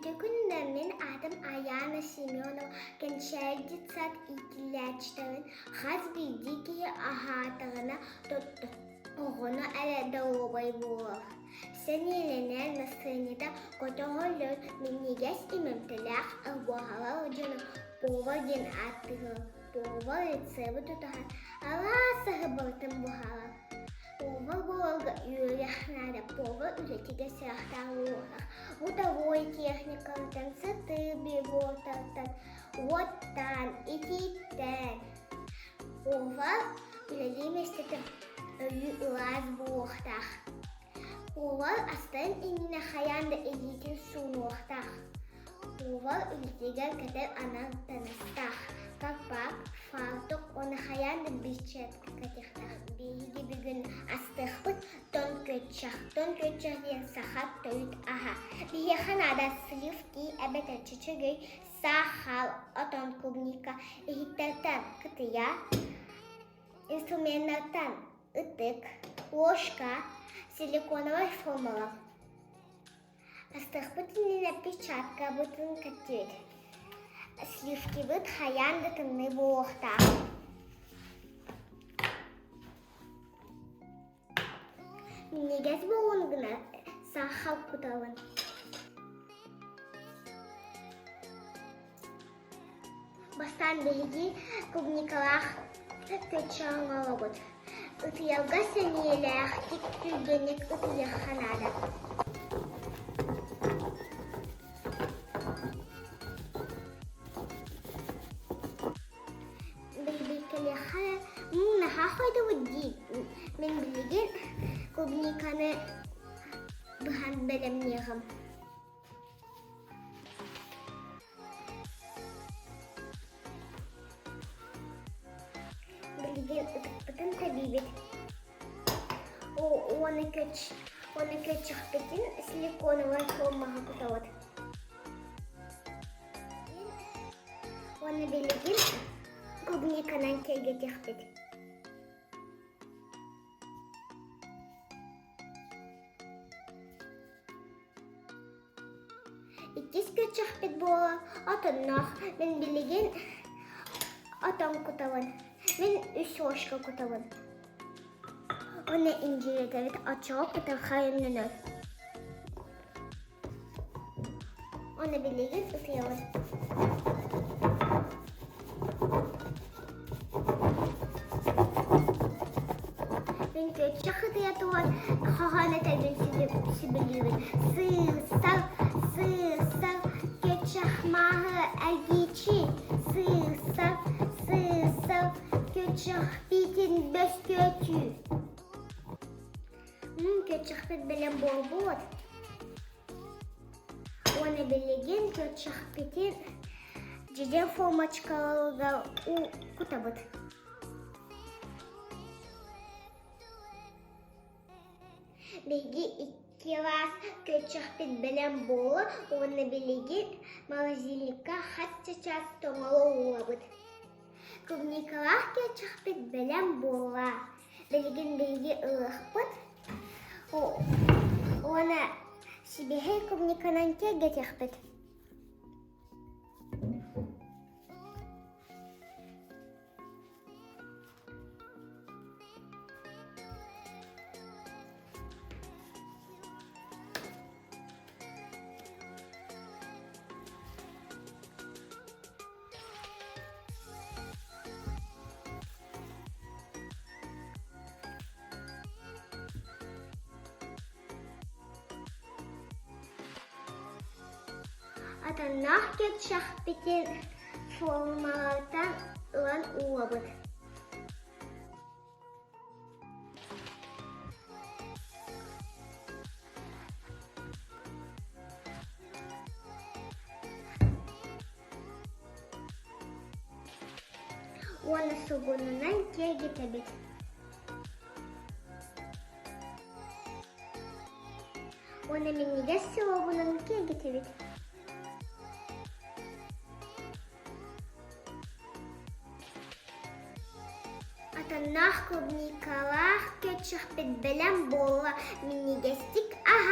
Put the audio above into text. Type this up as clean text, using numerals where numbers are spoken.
Үтүө күнүнэн мин аатым Айаана Семенова, Кэнчээри детсад иитиллээччитэбин. Хас биирдии киһи аһаатаҕына оҕону эрэ доруобай буолар. Сэниэлэнэр настырыанньата көтөҕөллөр, минньигэс имэмтэлээх буоһалар дьону повар диэн ааттыыллар. Повар рецебы тутуһан араас аһы барытын буһарар. Повар буоларга үөрэх наада, повар үлэтигэр сэрэхтээх буолуохтаах. Бытовой техникаттан, сытыы прибортартан, уоттан, итииттэн. Повар үлэлиир миэстэтэ өрүү ыраас буолуохтаах. Повар астарын иннинэ хайаан да илиитин суунуохтаах. Повар үлэтигэр кэтэр анал таҥастаах, колпак, фартук уонна хайаан да перчатка кэтиэхтээх. Биһиги бүгүн астыахпыт тоҥ күөччэх. Тоҥ күөччэх диэн саха төрүт аһа. Биһиэхэ наада сливки эбэтэр чөчөгөй, саахал, отон клубника, иһиттэртэн кытыйа, инструменнартан ытык, ложка, силиконовай формалар. Астыахпыт иннинэ перчаткабытын кэттибит. Сливкибыт хайаан да тымныы буолуохтаах. Минньигэс буолуон гына саахал кутабын. Бастаан биһиги клубникалаах көччөх оҥоробут. Ытыйарга сэниэлээхтик, түргэнник ытыйыахха наада. Бэйбиэккэлиэххэ наһаа хойдубут дии. Мин билигин клубниканы быһан бэлэмниэҕим. Билигин ытыкпытын тэбиибит. Уонна көч, уонна көччөхпүтүн силиконовай формаҕа кутабыт. Уонна билигин клубниканан киэргэтиэхпит. Иккис көччөхпүт буола отонноох. Мин билигин отон кутабын. Мин үс ложка кутабын. Уонна индиэтэбит оччоҕо кутархай өҥнөнөр. Уонна билигин ытыйабын. Мин көччөх ытыйа туһан хоһоон этэрбин сөбүлүүбүн. Сыысал, сыысал, көччөх мааһы эргиччи. Сыысал, сыысал, көччөх биитин бөскүөтүү. Көччөхпүт бэлэм буолбут. Уонна билигин көччөхпүтүн дьиэ формочкаларыгар уу кутабыт. Биһиги икки лаас көччөхпүт бэлэм буолла уонна билигин морозильникка хас чычаас тоҥоло уурабыт. Клубникалаах көччөхпүт бэлэм буолла. Билигин биһиги ылыахпыт уонна сибиэһэй клубниканан киэргэтиэхпит. Атаннаах кэтшэхпитин формалартан ылан уурабыт. Уонна сугунунан киэргэтэбит. Уонна минньигэс сиробунан киэргэтэбит. Атаннаах клубникалаах кетчуппит бэлэм буолла, минньигэстик аһаа!